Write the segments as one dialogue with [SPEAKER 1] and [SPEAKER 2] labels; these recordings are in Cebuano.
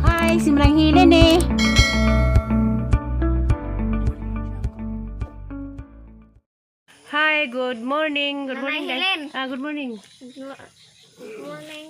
[SPEAKER 1] Hi, si Manang Helen eh. Hi, good morning. Good morning,
[SPEAKER 2] Nanay
[SPEAKER 1] guys.
[SPEAKER 2] Helen.
[SPEAKER 1] Ah, good morning.
[SPEAKER 2] Good morning.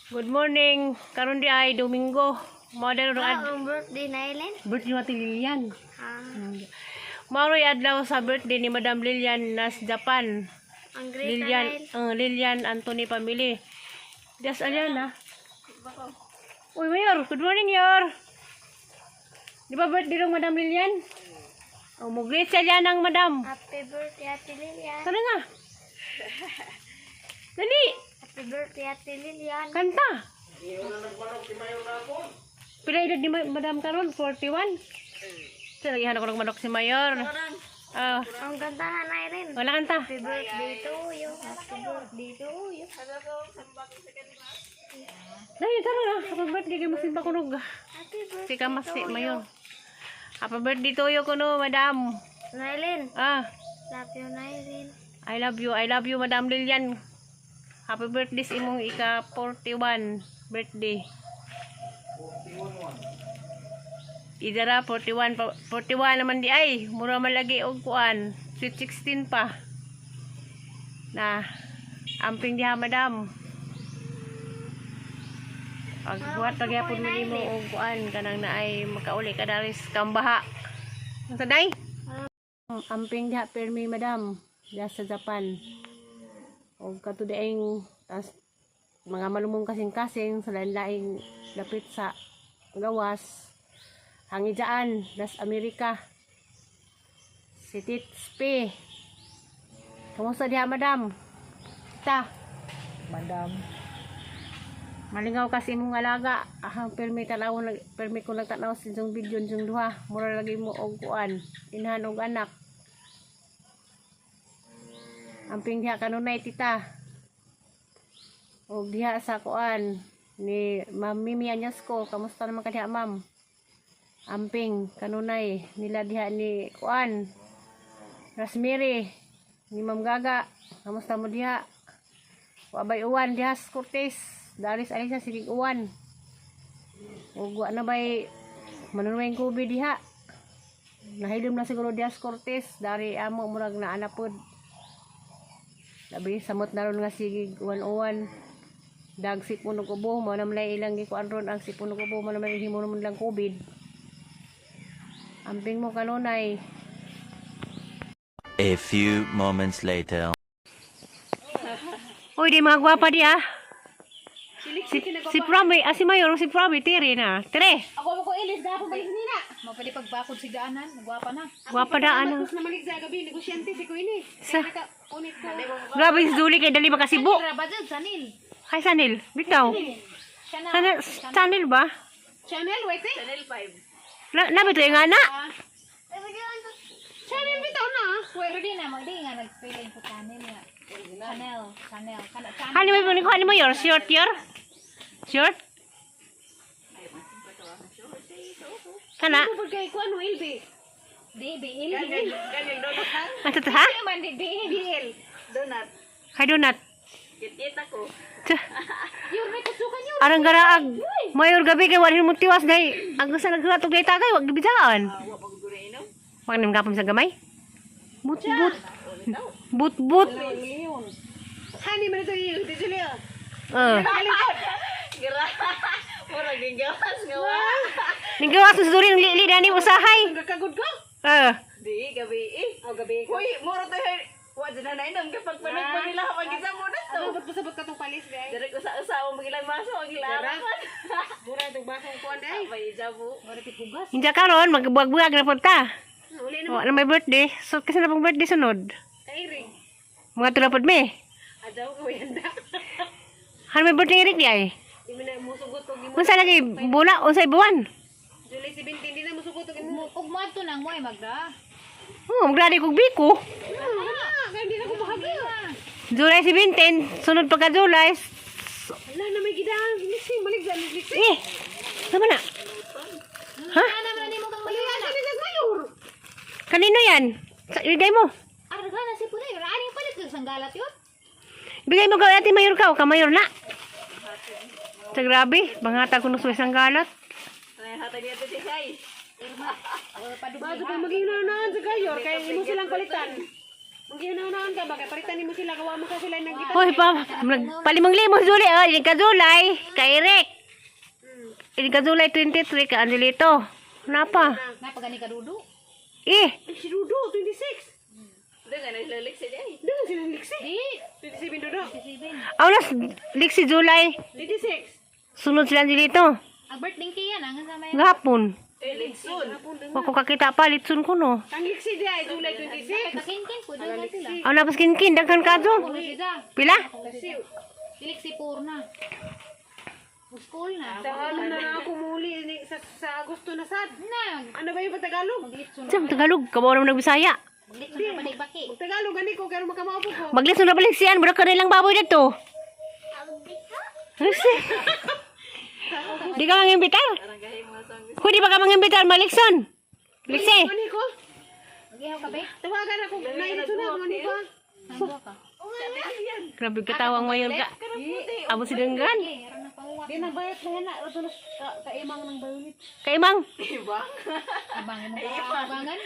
[SPEAKER 1] Good morning. Karon di ay Domingo. Model ro ad
[SPEAKER 2] Ah, ang birthday na Ellen.
[SPEAKER 1] birthday ni Ate Lilian.
[SPEAKER 2] Ah,
[SPEAKER 1] Maroy adlaw sa birthday ni Madam Lilian nas Japan.
[SPEAKER 2] ang great
[SPEAKER 1] Lilian,
[SPEAKER 2] na
[SPEAKER 1] Lilian Anthony family. Das Aliana. Uy, Mayor, good morning, Mayor. Di ba birthday ng Madam Lilian? Oh, mo-greet siya dyan ang Madam.
[SPEAKER 2] Happy birthday, Ate Lilian.
[SPEAKER 1] Tara nga. Dali,
[SPEAKER 2] Happy birthday, Ate Lilian.
[SPEAKER 1] kanta. Pila edad ni Madam karon? 41. Sa lagihan ako ng manok si Mayor. Ah,
[SPEAKER 2] Ang ganda na Irene.
[SPEAKER 1] wala kanta.
[SPEAKER 2] Happy birthday to you. Happy birthday to you.
[SPEAKER 1] Dali, tara na. Happy birthday kay masimba kunog.
[SPEAKER 2] Happy birthday
[SPEAKER 1] Si Kamas
[SPEAKER 2] to
[SPEAKER 1] si
[SPEAKER 2] you.
[SPEAKER 1] Mayor. Happy birthday to you kuno, Madam.
[SPEAKER 2] Nailin.
[SPEAKER 1] Ah,
[SPEAKER 2] Love you, Nailin.
[SPEAKER 1] I love you. I love you, Madam Lilian. Happy birthday sa imong ika 41 birthday. Idara 41 pa, 41 naman di ay mura man lagi og kuan. Sweet 16 pa. Na amping diha, madam. Pagbuhat pa gyapon mo nimo og kuan kanang naay makauli ka dari sa kambaha. Unsa day? Amping diha permi, madam, diha sa Japan. Og kato dieng tas mga malumong kasing-kasing sa lain-laing lapit sa gawas. Hangidaan, das Amerika. Si Tits P. Kamusta diha, madam? Ta,
[SPEAKER 3] Madam.
[SPEAKER 1] Malingaw kasi imong alaga. Ah, permi tanaw nag permi ko nagtanaw sa inyong video inyong duha. Mura lagi mo og kuan. Inhan og anak. Amping diha kanunay, tita. Og diha sa kuan ni Ma'am Mimi Anyasco. Kamusta naman ka diha, ma'am? Amping kanunay nila diha ni kuan. Rasmiri ni Ma'am Gaga. Kamusta mo diha? Wabay uwan diha sa Cortez. Dalis alisa sige uwan. Ug wa na bay manunuwing kubi diha. Nahilom na siguro diha sa Cortez. Dari amo murag na anapod. Labi samot na ron nga sige uwan-uwan. Dag sipon og ubo mo na man ilang gikuan ron ang sipon og ubo mo na man himo naman lang COVID. Amping mo kanunay.
[SPEAKER 4] A few moments later.
[SPEAKER 1] Uy, di mga gwapa di ah. Si Prami, ah, si Mayor, si Prami, tiri na. Tire.
[SPEAKER 3] Ako mo ko ilis gapon balik nina. Mapali pagbakod si daanan, gwapa na.
[SPEAKER 1] Gwapa na ano.
[SPEAKER 3] Tapos na malik sa gabi, negosyante si Kuini.
[SPEAKER 1] Sa,
[SPEAKER 3] Unit ko.
[SPEAKER 1] grabe si Zuli kay dali makasibo.
[SPEAKER 3] Rabadil sanil.
[SPEAKER 1] Hi, Sanil. Bitaw.
[SPEAKER 3] Channel.
[SPEAKER 1] Sanil, Sanil ba?
[SPEAKER 3] Channel wait eh.
[SPEAKER 1] La, labi to yung anak.
[SPEAKER 3] Channel bitaw na. Pero di na mo di nga nagpili sa channel nga. Channel, channel, channel.
[SPEAKER 1] Hani mo, hani mo, yor? Short, yor? Short? Kana?
[SPEAKER 3] Pagkay ko ano LB. D B L B.
[SPEAKER 1] Ano to, ha?
[SPEAKER 3] Man D B L.
[SPEAKER 1] Hi, donut.
[SPEAKER 3] Yur may kusukan yur.
[SPEAKER 1] Arang garaag. Mayor gabi kay wala mo tiwas day. Ang gusto naghatog day tagay wag gibidaan. Wag nim gapon sa gamay. But but. But but.
[SPEAKER 3] Hani man ito yun, di Julia.
[SPEAKER 1] Eh. Ninggawas sa suri ng lili dani usahay.
[SPEAKER 3] Kagod ko.
[SPEAKER 1] Eh.
[SPEAKER 5] Di, gabi eh.
[SPEAKER 3] Oh, gabi.
[SPEAKER 5] Uy, mura to eh. Wa dyan na nainom kapag panog pa nila pag isa mo na to.
[SPEAKER 3] Ano ba't pasabot ka tong palis, guys?
[SPEAKER 5] Direk usa-usa ang magilang maso, ang gilang.
[SPEAKER 3] Mura itong bakong kuan day.
[SPEAKER 5] May isa mo.
[SPEAKER 3] Mura hugas.
[SPEAKER 1] Hindi karon magbuwag-buwag na punta.
[SPEAKER 3] Uli na
[SPEAKER 1] Wala may birthday. So kasi na pong birthday sunod.
[SPEAKER 3] kairing.
[SPEAKER 1] Mga tulapod me.
[SPEAKER 3] Adaw ko yanda.
[SPEAKER 1] Han may birthday Eric di ay.
[SPEAKER 3] Di mo na musugot og imo.
[SPEAKER 1] Unsa lagi bula unsay buwan?
[SPEAKER 3] July 17 di na musugot og imo.
[SPEAKER 6] Ug moadto nang mo ay magda.
[SPEAKER 1] Oh, magdali kog biko.
[SPEAKER 3] Ah, kaya hindi na ko mahagi.
[SPEAKER 1] July 17, sunod pagka July.
[SPEAKER 3] Wala na may gidang. Liksi, malig sa liksi.
[SPEAKER 1] Eh, sama na. Ha?
[SPEAKER 6] Ana man nimo kang
[SPEAKER 3] Wala na ni Mayor.
[SPEAKER 1] Kanino yan? Sa, ibigay mo.
[SPEAKER 3] Arga na si Punay. Ani palit kag sanggalat yun.
[SPEAKER 1] Ibigay mo kay ate mayor ka o ka mayor na. Sa grabe, bangatag ko ng suwes ang galat.
[SPEAKER 5] Hatag niya ito si Sai.
[SPEAKER 1] Bago pa maging sa kayo, kay imo silang palitan. Maging ka ba kay palitan nimo sila kawa mo ka sila nagita. Hoy pa, palimang limo Zuli, oh, ini ka Zulay, kay Eric. Ini ka Zulay 23 ka Angelito. Napa?
[SPEAKER 3] Napagani ka dudu.
[SPEAKER 1] Eh, si Dudo 26.
[SPEAKER 5] Doon nga naglalik siya ay.
[SPEAKER 1] Doon sila liksi.
[SPEAKER 3] Di.
[SPEAKER 1] 27 Dudo.
[SPEAKER 3] 27.
[SPEAKER 1] Aw nas liksi Zulay. 26. Sunod sila Angelito.
[SPEAKER 3] Ang birthday kiya na nga sa may.
[SPEAKER 1] Gapon.
[SPEAKER 5] Eh, litsun.
[SPEAKER 1] Wa ko kakita pa litson ko no.
[SPEAKER 6] Ang liksi di ay July 26.
[SPEAKER 3] Kakinkin po doon na sila.
[SPEAKER 1] Aw napas kinkin daghan kadto.
[SPEAKER 3] Puno sila.
[SPEAKER 1] Pila?
[SPEAKER 3] Ilik si Purna. School na.
[SPEAKER 6] Sa ano na lang ako muli ni, sa Agosto na sad.
[SPEAKER 3] Na.
[SPEAKER 6] Ano ba yung Tagalog?
[SPEAKER 3] Maglitson.
[SPEAKER 1] Sa Tagalog, kabaw naman nagbisaya.
[SPEAKER 3] Maglitson na balik-baki.
[SPEAKER 6] Tagalog gani ko kaya makamaupo ko.
[SPEAKER 1] Maglisod na balik siyan, mura ka nilang baboy dito. Di ka mangimbitar? Huy, di ba ka mangimbitar, Malikson? Liksi.
[SPEAKER 6] Mani ko.
[SPEAKER 3] Magihaw ka ba?
[SPEAKER 6] Tawagan ako. Nailito na ako mani ko.
[SPEAKER 3] Nangguha ka.
[SPEAKER 1] Grabe katawang ngayon ka. Amo si Ganggan.
[SPEAKER 3] Eh, aron na panguha.
[SPEAKER 6] Di na bayot na na. Ito na kaimang ng bayonit.
[SPEAKER 1] Kaimang,
[SPEAKER 3] Abang mo ka abangan.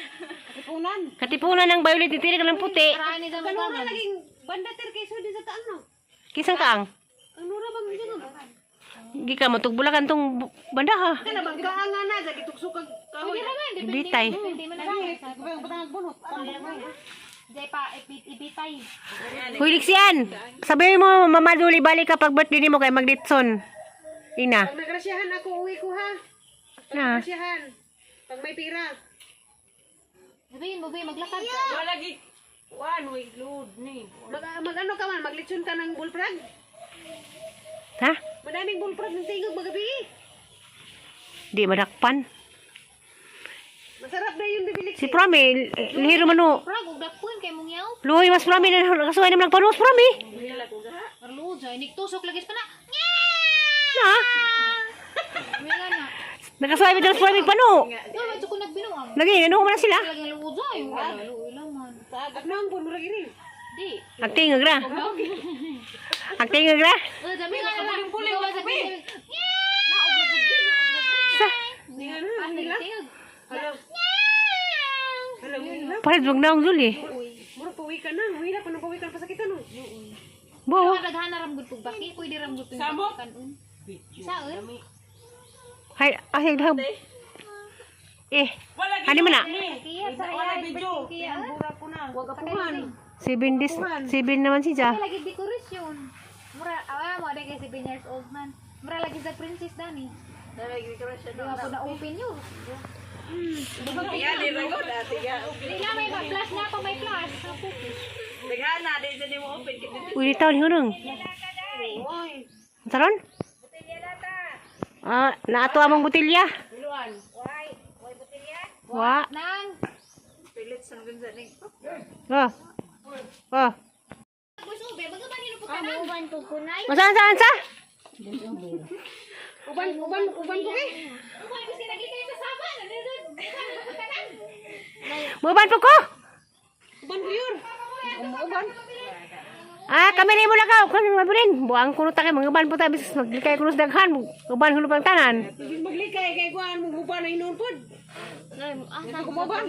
[SPEAKER 6] Katipunan.
[SPEAKER 1] katipunan ng violet, titiri ka ng puti.
[SPEAKER 3] Paraan ni sa
[SPEAKER 6] Kanura
[SPEAKER 3] mabangan.
[SPEAKER 6] laging banda ter kaysa din sa taan no.
[SPEAKER 1] Kisang kaang.
[SPEAKER 6] Ang nura bang dyan no?
[SPEAKER 1] Gi ka matugbulakan tong banda ha.
[SPEAKER 6] Kana bang kaanga na sa gituksok kag kahoy.
[SPEAKER 3] Pwede raman, depende.
[SPEAKER 1] Bitay.
[SPEAKER 3] Depende man na.
[SPEAKER 6] Gubang batang bunot.
[SPEAKER 3] Jay pa ibitay.
[SPEAKER 1] Huy, Lixian. Sabihin mo, Mama Duli, balik ka pag birthday mo kay maglitson. Ina.
[SPEAKER 6] Pag nagrasyahan ako uwi ko ha. Pag
[SPEAKER 1] Na.
[SPEAKER 6] nagrasyahan. Pag may pira.
[SPEAKER 3] Sabihin mo ba maglakad ka.
[SPEAKER 5] Wala gi. One week load ni.
[SPEAKER 6] Mag, mag ano ka man, maglitsyon ka ng bullfrog.
[SPEAKER 1] Ha?
[SPEAKER 6] Madaming bullfrog ng tingog magabi.
[SPEAKER 1] Di madakpan.
[SPEAKER 6] Masarap na yung bibilik.
[SPEAKER 1] Si Prami, lihiro man o.
[SPEAKER 3] Frog og dakpon kay mong yaw.
[SPEAKER 1] Luhoy mas Prami, kasuhay naman nagpanos Prami.
[SPEAKER 3] Arlo jay niktusok lagi pa na.
[SPEAKER 1] Na?
[SPEAKER 3] May nga na.
[SPEAKER 1] Nakasuhay bitaw sa Prami pano.
[SPEAKER 3] Wala man ko nagbinuang.
[SPEAKER 1] Lagi, ano man na sila?
[SPEAKER 3] Lagi luod jay. Wala luod lang man.
[SPEAKER 6] At naang po, murag ini.
[SPEAKER 3] Di.
[SPEAKER 1] Ang tingog ra. Ang tingog ra.
[SPEAKER 3] Eh, dami nga na. Puling sa
[SPEAKER 1] Sa,
[SPEAKER 3] Tingog.
[SPEAKER 6] Hala. Hala, uwi na.
[SPEAKER 1] pared wag naong zuli.
[SPEAKER 6] Murag pauwi ka na. Uwi na, panong pauwi ka na pasakitan no.
[SPEAKER 1] Bo,
[SPEAKER 3] Daghan na ramgud pug baki, pwede ramgud pug kanon. Saon?
[SPEAKER 1] hay, ay, ay, eh, ano man na?
[SPEAKER 3] Kiya sa iya. Kiya.
[SPEAKER 6] Wag apuhan.
[SPEAKER 1] 7 naman si Ja.
[SPEAKER 3] Lagi dekorasyon. Mura, ah, mo kay 7 years old man. Mura lagi sa princess dani.
[SPEAKER 5] Lagi ko siya.
[SPEAKER 3] Di ba po na open yun?
[SPEAKER 5] Yan, di ba ko dati ya.
[SPEAKER 3] Di na may plus na pa may plus.
[SPEAKER 5] Daghana di sa nimo open kay
[SPEAKER 1] Uy, taon hunong. Saron? Ah, naato among botilya. Wa.
[SPEAKER 3] Nang
[SPEAKER 5] pilit sa gunsa ning.
[SPEAKER 1] Oh. Oh.
[SPEAKER 3] Boss ube, baga man hinupo ka na.
[SPEAKER 2] Uban ko kunay.
[SPEAKER 1] Masa sa sa?
[SPEAKER 6] Uban, uban, uban ko eh.
[SPEAKER 3] Uban kasi naglikay sa sama. Nandun.
[SPEAKER 1] Muban po ko.
[SPEAKER 6] Uban ko yun. Uban.
[SPEAKER 1] Ah, kami ni mo lakaw. Kami maburin. Buang kuno ta kay mga uban po ta bisis maglikay kuno sa daghan. Uban kuno pang tanan.
[SPEAKER 6] Ibig maglikay kay kuan mo uban na hinuon pod.
[SPEAKER 2] Asa
[SPEAKER 6] Ako uban.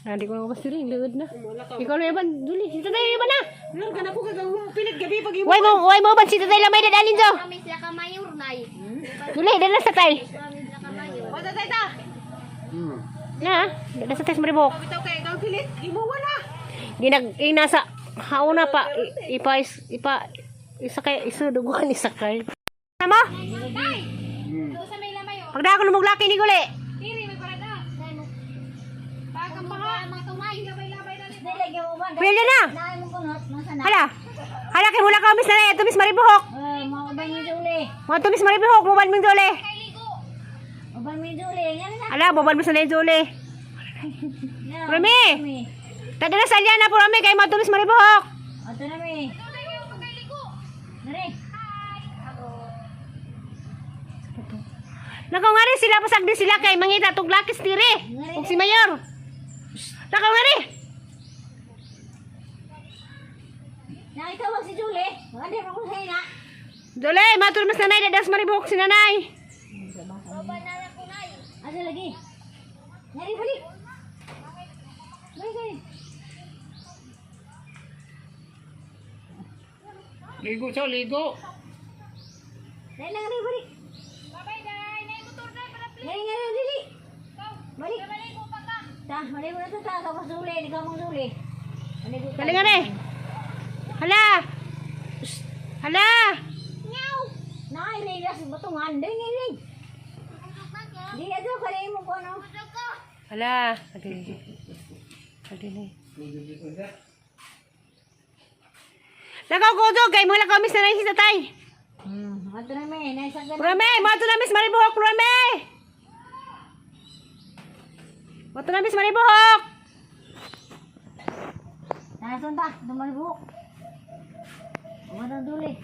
[SPEAKER 1] Na di ko na basiring luod na. Ikaw na iban duli. Si tatay iban na.
[SPEAKER 6] Lord, kana ko kag pilit gabi pag
[SPEAKER 1] Way mo uban si tatay lamay dadalin jo.
[SPEAKER 2] Kami sila ka mayor nay.
[SPEAKER 1] Duli dala sa tay.
[SPEAKER 2] Kami sila ka mayor.
[SPEAKER 6] Wala tay ta.
[SPEAKER 1] Na, dala sa tay sa maribok.
[SPEAKER 6] Bitaw kay kang pilit, imo wala.
[SPEAKER 1] Ginag inasa hauna pa ipa ipa isakay isuduguan isakay. Tama?
[SPEAKER 3] Tay. Sa may lamay oh.
[SPEAKER 1] Pagda ako lumuglaki ni guli.
[SPEAKER 3] Tiri may parada. Pag ang baha, mga tumay, labay-labay dali.
[SPEAKER 2] Dili gyud uban.
[SPEAKER 1] Pwede na.
[SPEAKER 2] Naay mo kunot masa na.
[SPEAKER 1] Hala. Hala kay mula ka miss na ito miss Maribuhok.
[SPEAKER 2] Eh, mga uban mi duli.
[SPEAKER 1] Mga to miss Maribuhok, muban ming dole.
[SPEAKER 3] Kay ligo.
[SPEAKER 2] Uban mi duli. Ngano na?
[SPEAKER 1] Ala, muban miss na dole. Prami. Tada na salya na purami kay mga to miss Maribuhok.
[SPEAKER 2] Ato na mi.
[SPEAKER 3] Dali yung kay ligo.
[SPEAKER 2] Dere.
[SPEAKER 1] Nakaw nga rin sila pasagdi sila kay mangita tug lakis dire. Ug si Mayor. Lakaw nga ni.
[SPEAKER 2] Nakitawag si Julie. Mga di mo ko sa ina.
[SPEAKER 1] Dole, matul mas nanay dadas maribuhok si nanay.
[SPEAKER 2] Asa lagi? Nari balik. Balik balik.
[SPEAKER 6] Ligo siya, ligo.
[SPEAKER 2] Dahil lang rin balik.
[SPEAKER 3] Bye-bye, day. Nay motor day para please.
[SPEAKER 2] Dali nga lang dili. Balik.
[SPEAKER 3] Balik ko pa ka.
[SPEAKER 2] Ta, balik mo na to ta. Kapag Julie, di ka mong Julie. Balik ko ta.
[SPEAKER 1] Dali nga ni. Hala. Hala.
[SPEAKER 2] Ngaw! Nakailig sa batungan. Dali nga rin. Di ato kaya mo ko ano.
[SPEAKER 1] Hala. Adi. Adi ni. Lakaw ko do kay mo lakaw miss nanay si tatay.
[SPEAKER 2] Ato na may, naisa ka na.
[SPEAKER 1] Prome, mato na miss maribuhok, prome. Mato na miss maribuhok.
[SPEAKER 2] Nasun ta, dumalbuk. Umatang Julie.